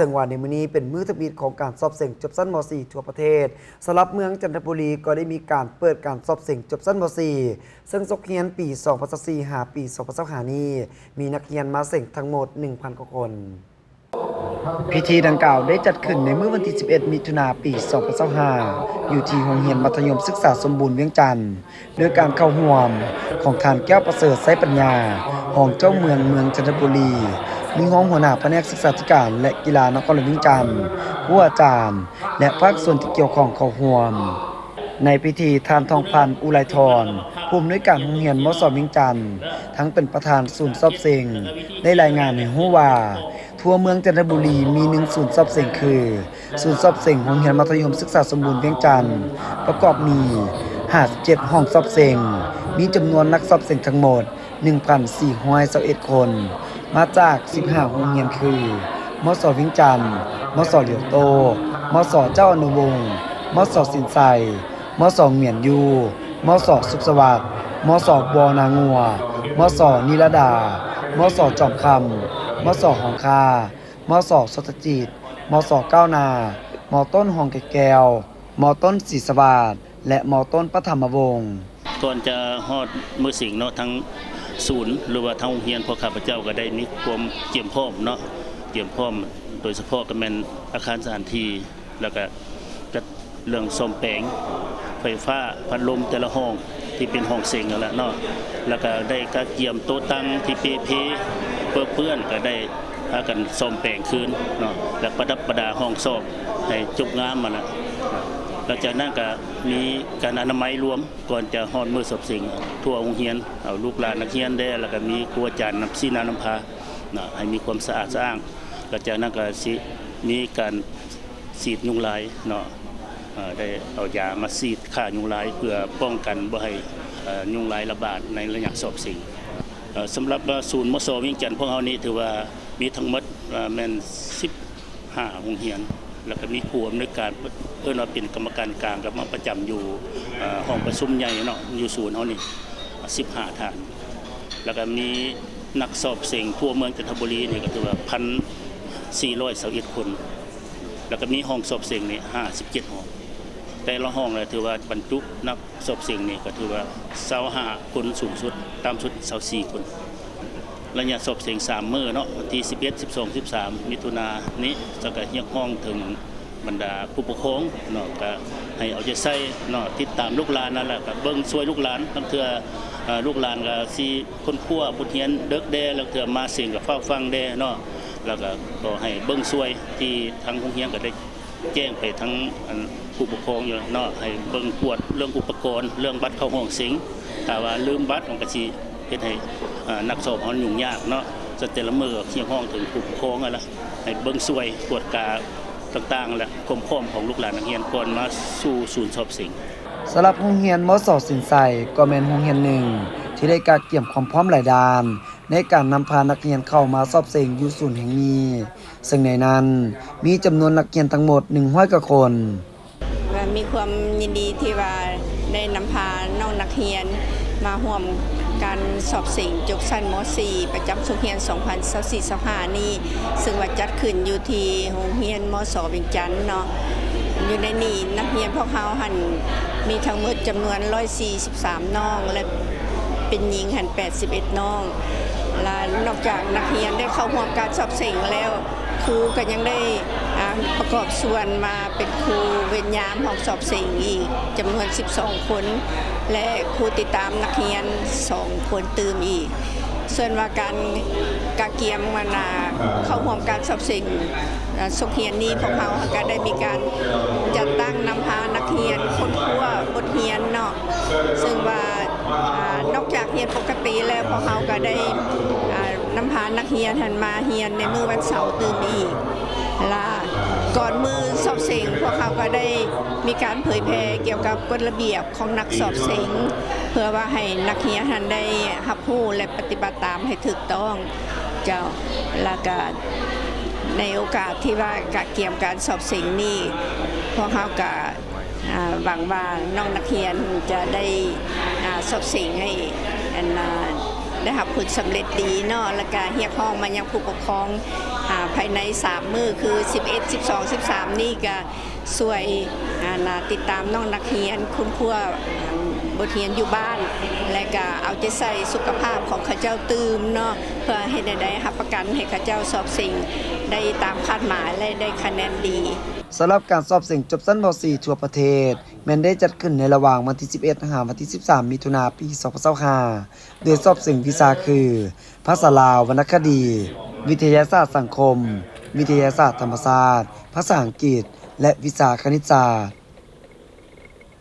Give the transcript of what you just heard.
ເຊິ່ງວ່າໃນມື້ນີ້ເປັນມື້ທຳອິດຂອງການສອບເສັງຈົບຊັ້ນ ມໍສີ່ ທົ່ວປະເທດ. ສຳລັບເມືອງຈັນທະບູລີກໍໄດ້ມີການເປີດການສອບເສັງຈົບຊັ້ນ ມໍສີ່ ເຊິ່ງສົກຮຽນປີ ສອງພັນຊາວສີ່ ຫາ ປີ ສອງພັນຊາວຫ້າ ນີ້ ມີນັກຮຽນມາເສັງທັງໝົດ ໜຶ່ງພັນ ກວ່າຄົນ. ພິທີດັ່ງກ່າວໄດ້ຈັດຂຶ້ນໃນມື້ວັນທີ ສິບເອັດ ມິຖຸນາ ປີ ສອງພັນຊາວຫ້າ ຢູ່ທີ່ໂຮງຮຽນມັດທະຍົມສຶກສາສົມບູນວຽງຈັນ ໂດຍການເຂົ້າຮ່ວມຂອງທ່ານ ແກ້ວປະເສີດ ໄຊປັນຍາ ຮອງເຈົ້າເມືອງເມືອງຈັນທະບູລີ, ມີຮອງຫົວໜ້າພະແນກສຶກສາທິການ ແລະ ກິລານະຄອນຫຼວງວຽງຈັນ, ຄູອາຈານ ແລະ ພາກສ່ວນທີ່ກ່ຽວຂ້ອງເຂົ້າຮ່ວມ. ໃນພິທີ ທ່ານ ທອງພັນ ອຸໄລທອນ ຜູ້ອຳນວຍການໂຮງຮຽນ ມສ ວຽງຈັນ ທັງເປັນປະທານສູນສອບເສັງ ໄດ້ລາຍງານໃຫ້ຮູ້ວ່າ ທົ່ວເມືອງຈັນທະບູລີມີໜຶ່ງສູນສອບເສັງຄື ສູນສອບເສັງໂຮງຮຽນມັດທະຍົມສຶກສາສົມບູນວຽງຈັນ ປະກອບມີ ຫ້າສິບເຈັດ ຫ້ອງສອບເສັງ, ມີຈຳນວນນັກສອບເສັງທັງໝົດ ໜຶ່ງພັນສີ່ຮ້ອຍຊາວເອັດ ຄົນ ມາຈາກ ສິບຫ້າ ໂຮງຮຽນຄື ມສ ວຽງຈັນ, ມສ ຫຼຽວໂຕ້, ມສ ເຈົ້າອະນຸວົງ, ມສ ສິນໄຊ, ມສ ຫງວຽນຢູ່, ມສ ສຸກສະຫວັດ, ມສ ບໍ່ນາງົວ, ມສ ນິລະດາ, ມສ ຈອມຄຳ, ມສ ຮ່ອງຄາ, ມສ ສົດທະຈິດ, ມສ ກ້າວໜ້າ, ມຕົ້ນຮ່ອງແກ່ແກ້ວ, ມຕົ້ນສີສະຫວາດ ແລະ ມຕົ້ນປະຖຳມະວົງ. ກ່ອນຈະຮອດມື້ເສັງເນາະ ທາງສູນ ຫຼືວ່າທາງໂຮງຮຽນ ພວກຂ້າພະເຈົ້າກໍໄດ້ມີຄວາມກຽມພ້ອມເນາະ ກຽມພ້ອມ ໂດຍສະເພາະກໍແມ່ນອາຄານສະຖານທີ່ ແລ້ວກໍຈັດເລື່ອງສ້ອມແປງໄຟຟ້າ ພັດລົມແຕ່ລະຫ້ອງ ທີ່ເປັນຫ້ອງເສັງຫັ້ນແຫຼະເນາະ ແລ້ວກໍໄດ້ກະກຽມໂຕະຕັ່ງທີ່ເປ່ເພ ເປິເປື້ອນ ກໍໄດ້ພາກັນສ້ອມແປງຄືນເນາະ ແລະ ປະດັບປະດາຫ້ອງສອບໃຫ້ຈົບງາມຫັ້ນແຫຼະ. ຫຼັງຈາກນັ້ນກໍມີການອະນາໄມລວມ ກ່ອນຈະຮອດມື້ສອບເສັງ ທົ່ວໂຮງຮຽນ ເອົາລູກຫຼານນັກຮຽນແດ່ ແລ້ວກໍມີຄູອາຈານນຳຊີ້ນຳນຳພາເນາະ ໃຫ້ມີຄວາມສະອາດສະອ້າງ. ຫຼັງຈາກນັ້ນກໍຊິມີການສີດຍຸງລາຍເນາະ ເອີ ໄດ້ເອົາຢາມາສີດຂ້າຍຸງລາຍ ເພື່ອປ້ອງກັນບໍ່ໃຫ້ ເອີ ຍຸງລາຍລະບາດໃນໄລຍະສອບເສັງ. ເອີ ສຳລັບວ່າສູນ ມສ ວຽງຈັນພວກເຮົານີ້ ຖືວ່າມີທັງໝົດ ເອີ ແມ່ນສິບ ຫ້າໂຮງຮຽນ ແລ້ວກໍມີຜູ້ອຳນວຍການ ເອີ້ນວ່າເປັນກຳມະການກາງ ກໍມາປະຈຳຢູ່ ເອີ ຫ້ອງປະຊຸມໃຫຍ່ເນາະ ຢູ່ສູນເຮົານີ້ ສິບຫ້າທ່ານ ແລ້ວກໍມີນັກສອບເສັງທົ່ວເມືອງຈັນທະບູລີນີ້ ກໍຖືວ່າ ໜຶ່ງພັນສີ່ຮ້ອຍຊາວເອັດຄົນ ແລ້ວກໍມີຫ້ອງສອບເສັງນີ້ ຫ້າສິບເຈັດຫ້ອງ ແຕ່ລະຫ້ອງລະຖືວ່າບັນຈຸນັກ ສອບເສັງນີ້ກໍຖືວ່າ ຊາວຫ້າຄົນສູງສຸດ ຕ່ຳສຸດ ຊາວສີ່ຄົນ. ໄລຍະສອບເສັງສາມມື້ເນາະ ວັນທີ ສິບເອັດ ສິບສອງ ສິບສາມ ມິຖຸນານີ້ ແລ້ວກໍຮຽກຮ້ອງເຖິງບັນດາຜູ້ປົກຄອງເນາະ ກໍໃຫ້ເອົາໃຈໃສ່ເນາະ ຕິດຕາມລູກຫຼານນັ້ນແຫຼະ ກໍເບິ່ງຊ່ວຍລູກຫຼານ. ລາງເທື່ອ ເອີ ລູກຫຼານກໍຊິຄົ້ນຄວ້າບົດຮຽນເດິກແດ່ ລາງເທື່ອມາເສັງກໍຟ້າວຟັງແດ່ເນາະ ແລ້ວກໍຂໍໃຫ້ເບິ່ງຊ່ວຍ ທີ່ທາງໂຮງຮຽນກໍໄດ້ ແຈ້ງໄປທາງ ອັນ ຜູ້ປົກຄອງຢູ່ເນາະ ໃຫ້ເບິ່ງກວດເລື່ອງອຸປະກອນ ເລື່ອງບັດເຂົ້າຫ້ອງເສັງ. ຖ້າວ່າລືມບັດ ມັນກໍຊິເຮັດໃຫ້ ເອີ ນັກສອບເຮົາຫຍຸ້ງຍາກເນາະ. ແຕ່ລະມື້ກໍຮຽກຮ້ອງເຖິງຜູ້ປົກຄອງຫັ້ນລະ ໃຫ້ເບິ່ງຊ່ວຍກວດກາຕ່າງໆ ແລະ ຄວາມພ້ອມຂອງລູກຫຼານນັກຮຽນ ກ່ອນມາສູ່ສູນສອບເສັງ. ສຳລັບໂຮງຮຽນ ມສ ສິນໄຊ ກໍແມ່ນໂຮງຮຽນໜຶ່ງທີ່ໄດ້ກະກຽມຄວາມພ້ອມຫຼາຍດ້ານ ໃນການນຳພານັກຮຽນເຂົ້າມາສອບເສັງຢູ່ສູນແຫ່ງນີ້. ເຊິ່ງໃນນັ້ນມີຈຳນວນນັກຮຽນທັງໝົດ ໜຶ່ງຮ້ອຍກວ່າຄົນ. ກໍມີຄວາມຍິນດີທີ່ວ່າໄດ້ນຳພານ້ອງນັກຮຽນມາຮ່ວມການສອບເສັງຈົບຊັ້ນ ມໍສີ່ ປະຈຳສົກຮຽນ ສອງພັນຊາວສີ່ ຊາວຫ້າ ນີ້ ເຊິ່ງວ່າຈັດຂຶ້ນຢູ່ທີ່ໂຮງຮຽນ ມສ ວຽງຈັນເນາະ. ຢູ່ໃນນີ້ນັກຮຽນພວກເຮົາຫັ້ນມີທັງໝົດຈຳນວນ ຮ້ອຍສີ່ສິບ ສາມນ້ອງ ແລະ ເປັນຍິງຫັ້ນ ແປດສິບເອັດນ້ອງ. ລະນອກຈາກນັກຮຽນໄດ້ເຂົ້າຮ່ວມການສອບເສັງແລ້ວ, ຄູກໍຍັງໄດ້ ອາ ປະກອບສ່ວນມາເປັນຄູເວນຍາມຫ້ອງສອບເສັງອີກ ຈຳນວນ ສິບສອງຄົນ ແລະ ຄູຕິດຕາມນັກຮຽນ ສອງຄົນຕື່ມອີກ. ສ່ວນວ່າການກະກຽມ ອັນນ່າ ເຂົ້າຮ່ວມການສອບເສັງ ອາ ສົກຮຽນນີ້ ພວກເຮົາກໍໄດ້ມີການຈັດຕັ້ງນຳພານັກຮຽນຄົ້ນຄວ້າບົດຮຽນເນາະ, ເຊິ່ງວ່າ ອາ ນອກຈາກຮຽນປົກກະຕິແລ້ວ ພວກເຮົາກໍໄດ້ ອາ ນຳພານັກຮຽນຫັ້ນມາຮຽນໃນມື້ວັນເສົາຕື່ມອີກ. ລະກ່ອນມື້ສອບເສັງ ພວກເຮົາກໍໄດ້ມີການເຜີຍແຜ່ກ່ຽວກັບກົດລະບຽບຂອງນັກສອບເສັງ ເພື່ອວ່າໃຫ້ນັກຮຽນຫັ້ນໄດ້ຮັບຮູ້ ແລະ ປະຕິບັດຕາມໃຫ້ຖືກຕ້ອງ. ເຈົ້າ ແລ້ວກະໃນໂອກາດທີ່ວ່າກະກຽມການສອບເສັງນີ້ ພວກເຮົາກະ ອາ ຫວັງວ່ານ້ອງນັກຮຽນຈະໄດ້ ອາ ສອບເສັງໃຫ້ ອັນນ່າ ໄດ້ຮັບຜົນສຳເລັດດີເນາະ ແລ້ວກະຮຽກຮ້ອງມາຍັງຜູ້ປົກຄອງ ອາ ພາຍໃນສາມມື້ ຄື ສິບເອັດ ສິບສອງ ສິບສາມ ນີ້ກະຊ່ວຍ ອາ ນະ ຕິດຕາມນ້ອງນັກຮຽນຄົ້ນຄວ້າ ອາ ບົດຮຽນຢູ່ບ້ານ ແລະກະເອົາໃຈໃສ່ສຸຂະພາບຂອງເຂົາເຈົ້າຕື່ມເນາະ ເພື່ອເຮັດໃຫ້ໄດ້ຮັບປະກັນໃຫ້ເຂົາເຈົ້າສອບເສັງໄດ້ຕາມຄາດໝາຍ ແລະໄດ້ຄະແນນດີ. ສຳລັບການສອບເສັງຈົບຊັ້ນ ມໍສີ່ ທົ່ວປະເທດ ແມ່ນໄດ້ຈັດຂຶ້ນໃນລະຫວ່າງວັນທີ ສິບເອັດ ຫາ ວັນທີ ສິບສາມ ມິຖຸນາ ປີ ສອງພັນຊາວຫ້າ ໂດຍສອບເສັງວິຊາຄື ພາສາລາວ, ວັນນະຄະດີ, ວິທະຍາສາດສັງຄົມ, ວິທະຍາສາດທຳມະຊາດ, ພາສາອັງກິດ ແລະ ວິຊາຄະນິດສາດ.